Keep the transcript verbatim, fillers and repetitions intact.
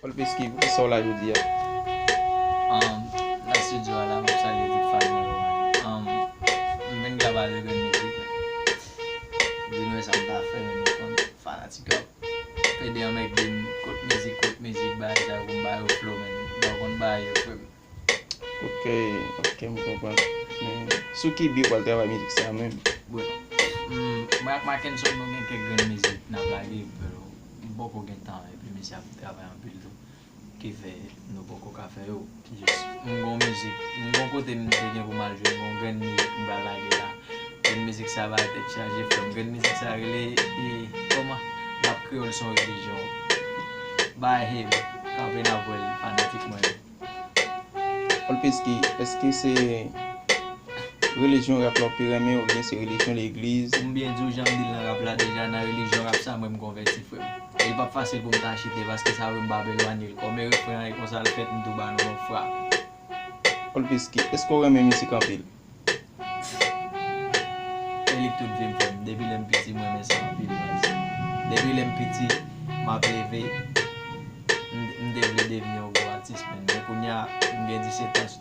Olpeski, poukisa w la jodi a? Um, nan studio a la, m ap salye tout fan mwen yo, man. Um, m vin grave de grenn mizik, man. Di nou sa m ta fè, men nou konn fanatik yo ap pede anmègde m, kot mizik, kot mizik, bagay sa yo, pou m ba yo flow, man. Yo konn ba yo, frè m. Ok, ok, m konprann. Men sou ki bi w pral travay mizik sa menm? Bon, mm, mwen ak Mackenson, nou gen kèk grenn mizik n ap lage, pero m poko gen tan, epi misye ap travay anpil tou. Ki fè nou poko ka fè yo. Jis, m gon mizik, m gon kote m te gen pou m al jwe, m gon grenn mizik m pral lage la. Grenn mizik sa ba tèt chaje, frè m. Grenn mizik sa rele, e, kòman? Rap kreyòl se yon relijyon. Bay heavy, kanpe n ap wè l, fanatik mwen yo. Olpeski, èske se relijyon rap la w pi renmen oubyen se relijyon legliz? M byen di w, jan m di l nan rap la deja, nan relijyon rap sa, mwen m konvèti, frè m. E l p ap fasil pou m ta chite, paske sa vre m p ap elwanye l. Kòm e refren an e konsa l fèt, m tou ba nou yon frap. Olpeski, èske w renmen mizik anpil? E li k tout vi m, frè m. Depi lè m piti, m renmen sa anpil, baz. Depi lè m piti, m ap leve, m, m te vle devni yon gwo atis, men, men kounye a, m gen disèt an, sou